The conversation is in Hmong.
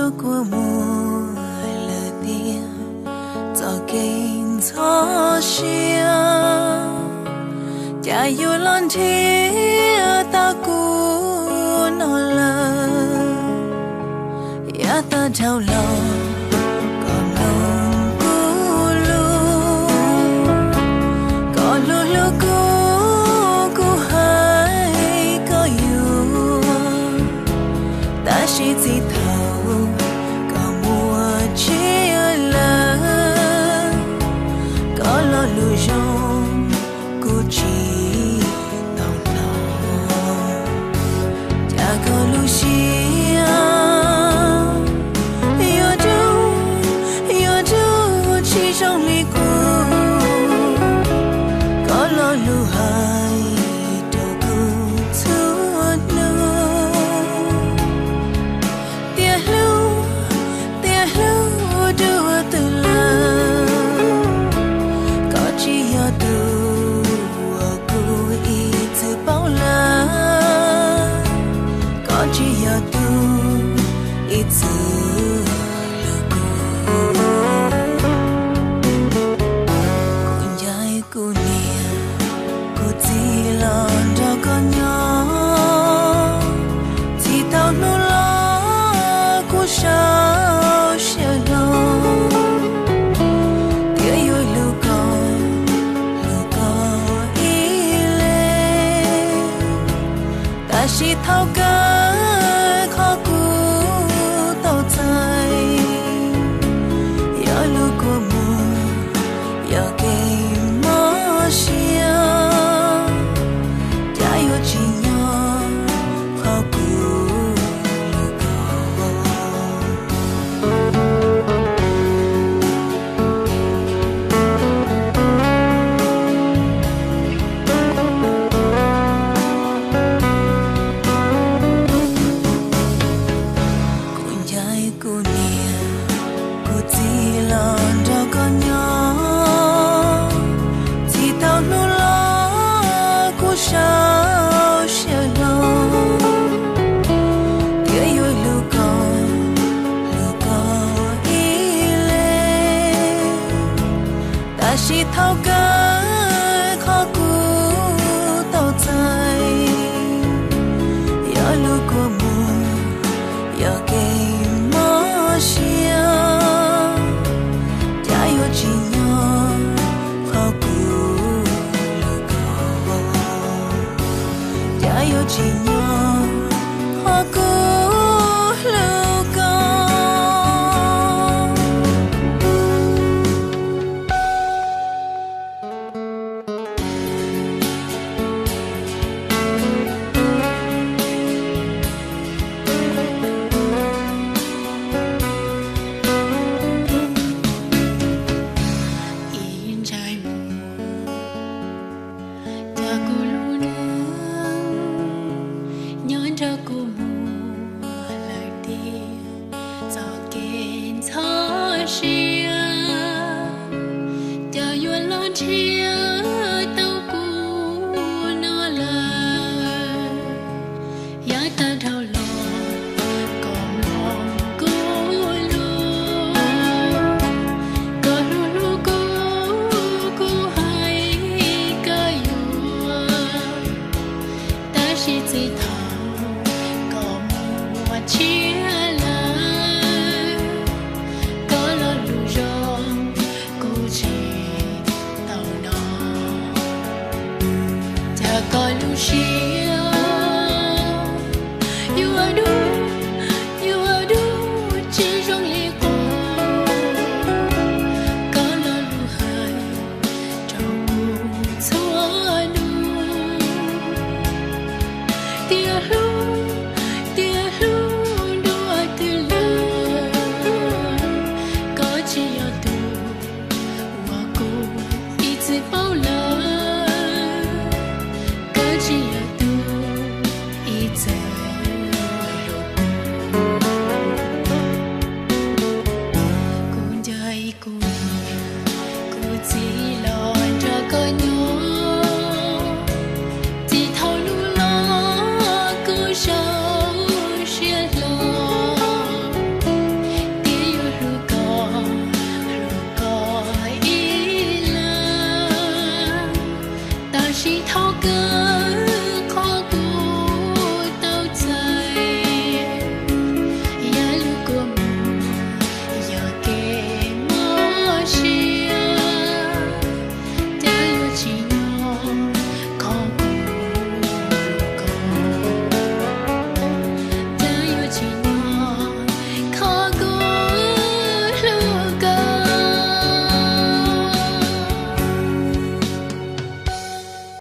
Kua muag lawm tiag, txoj kev ntxhov siab, cas yuav los nrhiav tau kuv no lawm. Yav tag dhau los, koj mloog kuv lus, koj hlub hlub kuv, kuv hais koj yuav. Tab sis txij thaum koj muaj tsiab lawm, koj lo lus zoo kuv tsis tau hnov. Cas koj lub siab yuav dub, yuav dub tsis zoo li kuv, koj lo lus hais rau kuv txhua hnub. Tias hlub, tias hlub dua twg lawm, koj tsis yog tus uas kuv ib txwm paub lawm, koj tsis yog tus ib txwm hlub kuv. Kuv ncaim kuv niam, kuv txiv los nrog koj nyob, txij thaum hnub los kuv sau siab hlo, thiab yuav hlub koj, hlub koj ib leeg. Tab sis thaum kawg qhov kuv tau txais, yog lub kua muag, yog kev mob siab, cas yuav tsim nyog qhov kuv hlub koj. Kuv ncaim kuv niam, kuv txiv los nrog koj nyob, txij thaum hnub los kuv sau siab hlo, thiab yuav hlub koj, hlub koj ib leeg. Tab sis thaum kawg qhov kuv tau txais, yog lub kua muag, yog kev mob siab, cas yuav tsim nyog qhov kuv hlub koj, cas yuav tsim nyog qhov kuv hlub koj. Ib ntsais muag, cas kuv lub neej nyob nrog kuv muag lawm tiag. Txoj kev ntxhov siab, cas yuav los nrhiav tau kuv no lawm. Yav tag dhau los, koj mloog kuv lus, koj hlub hlub kuv, kuv hais koj yuav. Tab sis txij thaum koj muaj tsiab lawm, koj lo lus zoo kuv tsis tau hnov. Cas koj lub siab yuav dub, yuav dub tsis zoo li qub, koj lo lus hais rau kuv txhua hnub. Tias